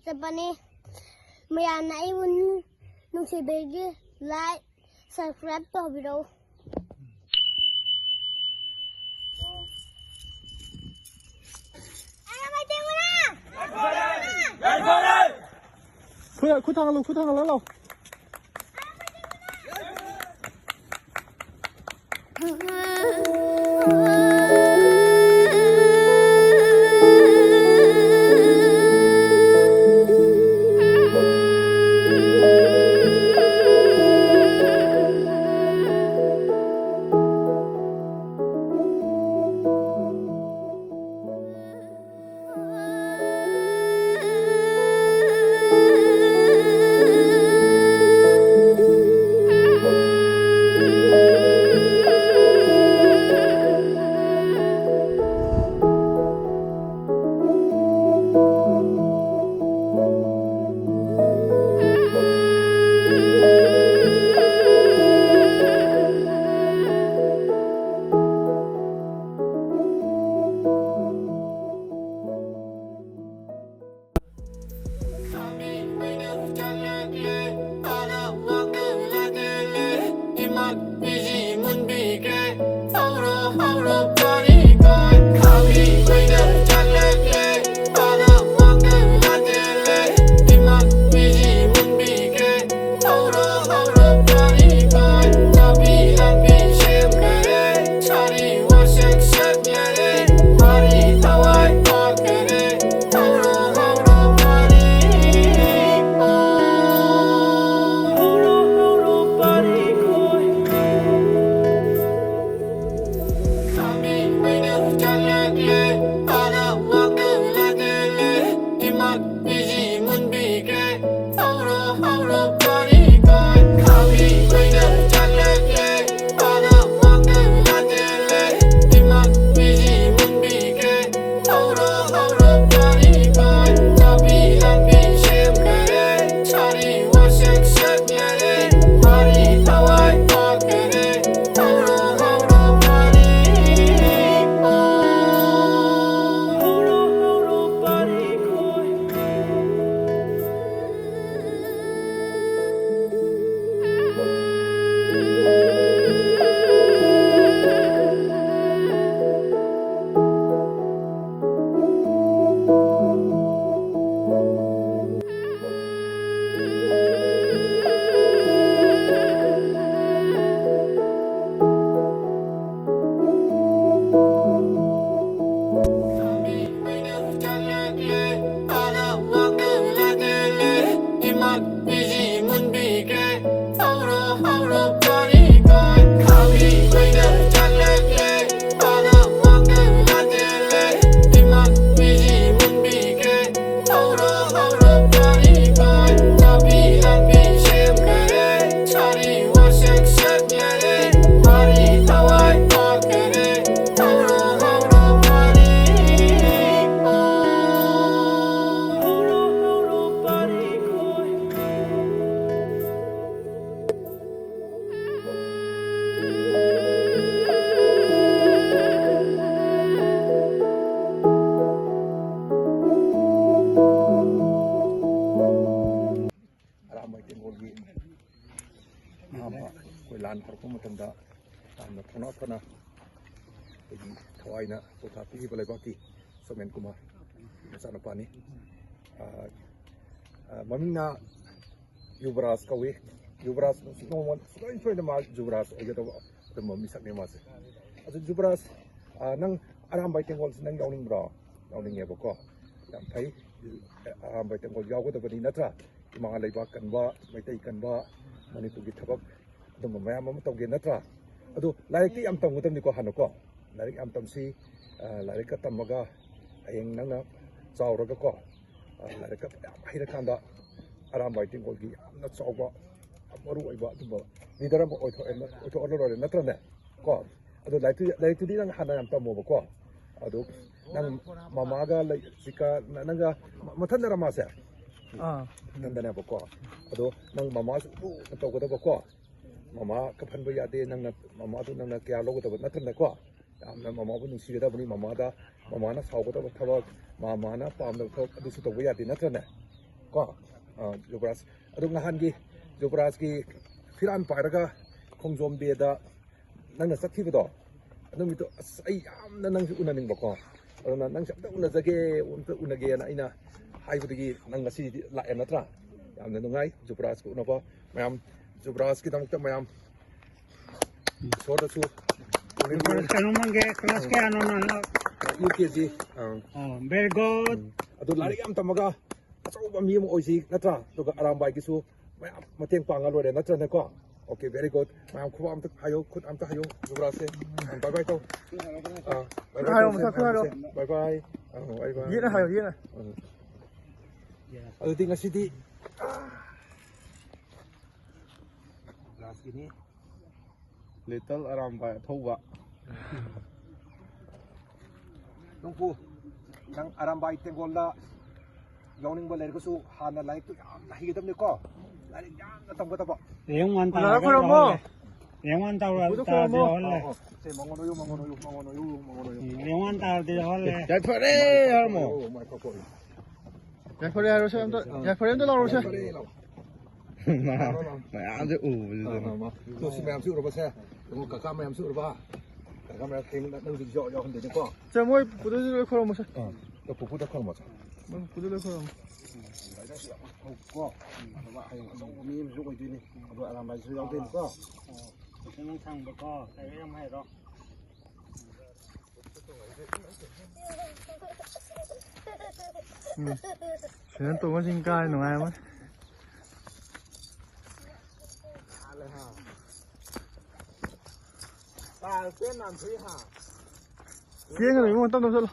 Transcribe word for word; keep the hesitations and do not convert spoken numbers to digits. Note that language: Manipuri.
ꯆꯠꯄꯅꯤ꯫ ꯃꯌꯥꯝꯅ ꯑꯩꯕꯨ ꯅꯨꯡꯁꯤꯕꯤꯔꯗꯤ like, subscribe ꯇꯧꯕꯤꯔꯛꯎ꯫ ꯈꯨꯠ ꯈꯨꯠ ꯊꯥꯡꯒꯠꯂꯨ, ꯈꯨꯠ ꯊꯥꯡꯒꯠꯂꯣ, ꯂꯥꯎ꯫ ꯐꯅ ꯑꯩꯈꯣꯏꯒꯤ ꯊꯋꯥꯏꯅ ꯄꯣꯊꯥ ꯄꯤꯔꯤꯕ ꯂꯩꯕꯥꯛꯀꯤ ꯁꯣꯃꯦꯟ ꯀꯨꯃꯥꯔ ꯃꯆꯥꯅꯨꯄꯥꯅꯤ꯫ ꯑ, ꯑ, ꯃꯃꯤꯡꯅ ꯌꯨꯕꯔꯥꯖ ꯀꯧꯏ꯫ ꯌꯨꯕꯔꯥꯖ ꯅꯣꯡꯃ ꯁꯨꯡꯁꯣꯏ ꯁꯣꯏꯗꯅ ꯃꯥ ꯌꯨꯕꯔꯥꯖ ꯑꯣꯏꯒꯗꯧꯕ ꯑꯗꯨꯝꯕ ꯃꯤꯁꯛꯅꯤ ꯃꯥꯁꯦ꯫ ꯑꯗꯨ ꯌꯨꯕꯔꯥꯖ, ꯑ, ꯅꯪ ꯑꯔꯥꯝꯕꯥꯏ ꯇꯦꯡꯒꯣꯜꯁꯤ ꯅꯪ ꯌꯥꯎꯅꯤꯡꯕ꯭ꯔꯣ? ꯌꯥꯎꯅꯤꯡꯉꯦꯕꯀꯣ꯫ ꯌꯥꯝ ꯐꯩ꯫ ꯑꯔꯥꯝꯕꯥꯏ ꯇꯦꯡꯒꯣꯜ ꯌꯥꯎꯒꯗꯕꯅꯤ ꯅꯠꯇ꯭ꯔꯥ? ꯏꯃꯥ ꯂꯩꯕꯥꯛ ꯀꯟꯕ, ꯃꯩꯇꯩ ꯀꯟꯕ, ꯃꯅꯤꯄꯨꯔꯒꯤ ꯊꯕꯛ ꯑꯗꯨꯝꯕ ꯃꯌꯥꯝ ꯑꯃ ꯇꯧꯒꯦ ꯅꯠꯇ꯭ꯔꯥ? ꯑꯗꯣ ꯂꯥꯏꯔꯤꯛꯇꯤ ꯌꯥꯝ ꯇꯝꯒꯗꯕꯅꯤꯀꯣ ꯍꯥꯟꯅꯀꯣ꯫ ꯂꯥꯏꯔꯤꯛ ꯌꯥꯝ ꯇꯝꯁꯤ꯫ ꯑ, ꯂꯥꯏꯔꯤꯛꯀ ꯇꯝꯃꯒ ꯍꯌꯦꯡ ꯅꯪꯅ ꯆꯥꯎꯔꯒꯀꯣ, ꯑ, ꯂꯥꯏꯔꯤꯛꯀ ꯌꯥꯝ ꯍꯩꯔꯀꯥꯟꯗ ꯑꯔꯥꯝꯕꯥꯏ ꯇꯦꯡꯒꯣꯜꯒꯤ ꯌꯥꯝꯅ ꯆꯥꯎꯕ, ꯌꯥꯝ ꯃꯔꯨ ꯑꯣꯏꯕ ꯑꯗꯨꯝꯕ ꯂꯤꯗꯔ ꯑꯃ ꯑꯣꯏꯊꯣꯛꯑꯦ-, ꯑꯣꯏꯊꯣꯛꯑ ꯂꯣꯏꯔꯦ ꯅꯠꯇ꯭ꯔꯅꯦ? ꯀꯣ? ꯑꯗꯣ ꯂꯥꯏꯔꯤꯛꯇꯨ-, ꯂꯥꯏꯔꯤꯛꯇꯨꯗꯤ ꯅꯪ ꯍꯥꯟꯅ ꯌꯥꯝ ꯇꯝꯃꯣꯕꯀꯣ꯫ ꯑꯗꯣ ꯅꯪ ꯃꯃꯥꯒ ꯂꯩ-, ꯁꯤꯀ-, ꯅ-, ꯅꯪꯒ ꯃ-, ꯃꯊꯟꯗꯔ ꯃꯥꯁꯦ? ꯑꯥ꯫ ꯃꯊꯟꯗꯅꯦꯕꯀꯣ꯫ ꯑꯗꯣ ꯅꯪ ꯃꯃꯥꯁꯨ ꯂꯨꯅ ꯇꯧꯒꯗꯕꯀꯣ꯫ ꯃꯃꯥ ꯀꯞꯍꯟꯕ ꯌꯥꯗꯦ, ꯅꯪꯅ ꯃꯃꯥꯗꯨ ꯅꯪꯅ ꯀꯌꯥ ꯂꯧꯒꯗꯕ ꯅꯠꯇ꯭ꯔꯅꯦꯀꯣ꯫ ꯌꯥꯝꯅ ꯃꯃꯥꯕꯨ ꯅꯨꯡꯁꯤꯒꯗꯕꯅꯤ꯫ ꯃꯃꯥꯗ, ꯃꯃꯥꯅ ꯁꯥꯎꯒꯗꯕ ꯊꯕꯛ, ꯃꯃꯥꯅ ꯄꯥꯝꯗꯕ ꯊꯕꯛ ꯑꯗꯨꯁꯨ ꯇꯧꯕ ꯌꯥꯗꯦ ꯅꯠꯇ꯭ꯔꯅꯦ? ꯀꯣ? ꯑ, ꯌꯨꯕꯔꯥꯖ, ꯑꯗꯣ ꯅꯍꯥꯟꯒꯤ ꯌꯨꯕꯔꯥꯖꯀꯤ ꯐꯤꯔꯥꯟ ꯄꯥꯏꯔꯒ ꯈꯣꯡꯖꯣꯝ ꯗꯦꯗ ꯅꯪꯅ ꯆꯠꯈꯤꯕꯗꯣ, ꯑꯗꯨ ꯅꯨꯃꯤꯠꯇꯣ ꯑꯁ ꯑꯩ ꯌꯥꯝꯅ ꯅꯪꯁꯨ ꯎꯅꯅꯤꯡꯕꯀꯣ꯫ ꯑꯗꯨꯅ ꯅꯪꯁꯦ ꯑꯝꯇ ꯎꯅꯖꯒꯦ, ꯑꯝꯇ ꯎꯅꯒꯦꯅ ꯑꯩꯅ ꯍꯥꯏꯕꯗꯒꯤ ꯅꯪ ꯉꯁꯤꯗꯤ ꯂꯥꯛꯑꯦ ꯅꯠꯇ꯭ꯔꯥ? ꯌꯥꯝꯅ ꯅꯨꯡꯉꯥꯏ ꯌꯨꯕꯔꯥꯖꯀ ꯎꯅꯕ꯫ ꯃꯌꯥꯝ ꯌꯨꯕꯔꯥꯖꯀꯤꯗꯃꯛꯇ ꯃꯌꯥꯝ ꯏꯁꯣꯔꯗꯁꯨ ꯀꯩꯅꯣꯝ ꯍꯪꯒꯦ, ꯀ꯭ꯂꯥꯁ ꯀꯌꯥꯅꯣ ꯅꯪ? U K G. ꯑꯥ꯫ ꯑꯣ, very good꯫ ꯎꯝ꯫ ꯑꯗꯨ ꯂꯥꯏꯔꯤꯛ ꯌꯥꯝ ꯇꯝꯃꯒ ꯑꯆꯧꯕ ꯃꯤ ꯑꯃ ꯑꯣꯏꯁꯤ ꯅꯠꯇ꯭ꯔꯥ? ꯑꯗꯨꯒ ꯑꯔꯥꯝꯕꯥꯏꯒꯤꯁꯨ ꯃꯌꯥꯝ ꯃꯇꯦꯡ ꯄꯥꯡꯉ ꯂꯣꯏꯔꯦ ꯅꯠꯇ꯭ꯔꯅꯦꯀꯣ? Okay, very good꯫ ꯃꯌꯥꯝ ꯈꯨꯕꯥꯛ ꯑꯝꯇ ꯍꯥꯏꯌꯣ, ꯈꯨꯠ ꯑꯝꯇ ꯍꯥꯏꯌꯣ ꯌꯨꯕꯔꯥꯖꯁꯦ꯫ ꯕꯥꯏ ꯕꯥꯏ ꯇꯧ꯫ ꯑꯥ, ꯕꯥꯏ ꯕꯥꯏ ꯍꯥꯏꯔꯣ, ꯇꯧꯁꯦ, ꯃꯊꯛ ꯈꯔ ꯍꯥꯏꯔꯣ꯫ ꯕꯥꯏ ꯕꯥꯏ꯫ ꯑꯥ, ꯕꯥꯏ ꯕꯥꯏ꯫ ꯌꯦꯠꯅ ꯍꯥꯏꯌꯣ, ꯌꯦꯠꯅ꯫ ꯎꯝ꯫ ꯑꯗꯨꯗꯤ ꯉꯁꯤꯗꯤ ꯂꯥꯁꯀꯤꯅꯤ꯫ ꯂꯤꯇꯜ ꯑꯔꯥꯝꯕꯥꯏ ꯑꯊꯧꯕ꯫ ꯅꯣꯡꯄꯨ, ꯅꯪ ꯑꯔꯥꯝꯕꯥꯏ ꯇꯦꯡꯒꯣꯜꯗ ꯌꯥꯎꯅꯤꯡꯕ ꯂꯩꯔꯒꯁꯨ ꯍꯥꯟꯅ ꯂꯥꯏꯔꯤꯛꯇꯨ ꯌꯥꯝꯅ ꯍꯩꯒꯗꯕꯅꯤꯀꯣ꯫ ꯂꯥꯏꯔꯤꯛ ꯌꯥꯝꯅ ꯇꯝꯒꯗꯕ꯫ ꯔꯦꯡ ꯋꯥꯟ ꯑꯣꯖꯥ ꯇꯥꯔꯗꯤ ꯈꯣꯏꯔꯝꯃꯣ꯫ ꯌꯥꯎꯍꯜꯂꯦ꯫ ꯔꯦꯡ ꯋꯥꯟ ꯇꯥꯔ-, ꯎꯄꯨꯗ ꯇꯥꯔꯗꯤ ꯈꯣꯏꯔꯝꯃꯣ꯫ ꯌꯥꯎꯍꯜꯂꯦ꯫ ꯑꯣ, ꯑꯣ, ꯁꯦ, ꯃꯉꯣꯟ ꯑꯣꯏꯌꯨ, ꯃꯉꯣꯟ ꯑꯣꯏꯌꯨ, ꯃꯉꯣꯟ ꯑꯣꯏꯌꯨ, ꯃꯉꯣꯟ ꯑꯣꯏꯌꯨ꯫ ꯎꯝ, ꯔꯦꯡ ꯋꯥꯟ ꯇꯥꯔꯗꯤ ꯌꯥꯎꯍꯜꯂꯦ꯫ ꯌꯥꯏꯐꯔꯦ, ꯍꯔꯃꯣ꯫ ꯑꯣ, ꯃꯥꯏ ꯀꯣ, ꯀꯣ꯫ ꯌꯥꯏꯐꯔꯦ ꯍꯥꯏꯔꯣꯁꯦ ꯑꯝꯇ, ꯌꯥꯏꯐꯔꯦ ꯑꯝꯇ ꯂꯥꯎꯔꯣꯁꯦ꯫ ꯌꯥꯏꯐꯔꯦ, ꯂꯥꯎ꯫ ꯃꯌꯥꯝꯁꯦ ꯎꯕꯁꯤꯗ꯫ ꯑꯥ, ꯑꯥ, ꯑꯥ꯫ ꯇꯣ, ꯁꯤ ꯃꯌꯥꯝꯁꯤ ꯎꯔꯕꯁꯦ? ꯌꯦꯡꯉꯣ, ꯀꯀꯥ ꯃꯌꯥꯝꯁꯤ ꯎꯔꯕ? ꯀꯀꯥ ꯃꯌꯥꯝ ꯊꯦꯡꯅ ꯅꯪꯁꯨ ꯌꯥꯎ-, ꯌꯥꯎꯍꯟꯗꯣꯏꯅꯤꯀꯣ꯫ ꯁꯦ, ꯃꯣꯏ ꯄꯨꯗꯨꯁꯨ ꯂꯣꯏ ꯈꯣꯏꯔꯝꯃꯣꯁꯦ꯫ ꯑꯥ, ꯇꯣ, ꯄꯨꯄꯨꯗ ꯈꯣꯏꯔꯝꯃꯣꯁꯦ꯫ ꯃꯣꯏ ꯄꯨꯗꯨ ꯂꯣꯏ ꯈꯣꯏꯔꯝꯃꯣ꯫ ꯀꯣ, ꯑꯗꯨꯒ ꯍꯌꯦꯡ ꯑꯆꯧꯕ ꯃꯤ ꯑꯃꯁꯨ ꯑꯣꯏꯗꯣꯏꯅꯤ꯫ ꯑꯗꯣ ꯑꯔꯥꯝꯕꯥꯏꯁꯨ ꯌꯥꯎꯗꯣꯏꯅꯤꯀꯣ꯫ ꯄꯩꯁꯥ ꯅꯨꯡ ꯊꯥꯡꯕꯀꯣ, ꯂꯥꯏꯔꯤꯛ ꯌꯥꯝ ꯍꯩꯔꯣ꯫ ꯎꯝ꯫ ꯁꯤꯖꯟ ꯇꯣꯡꯕꯁꯤꯡ ꯀꯥꯏ ꯅꯨꯡꯉꯥꯏꯔꯝꯃꯣꯏ꯫ ꯆꯦꯡꯒꯅꯨ ꯏꯕꯨꯡꯉꯣ, ꯇꯞ ꯇꯞ ꯆꯠꯂꯣ꯫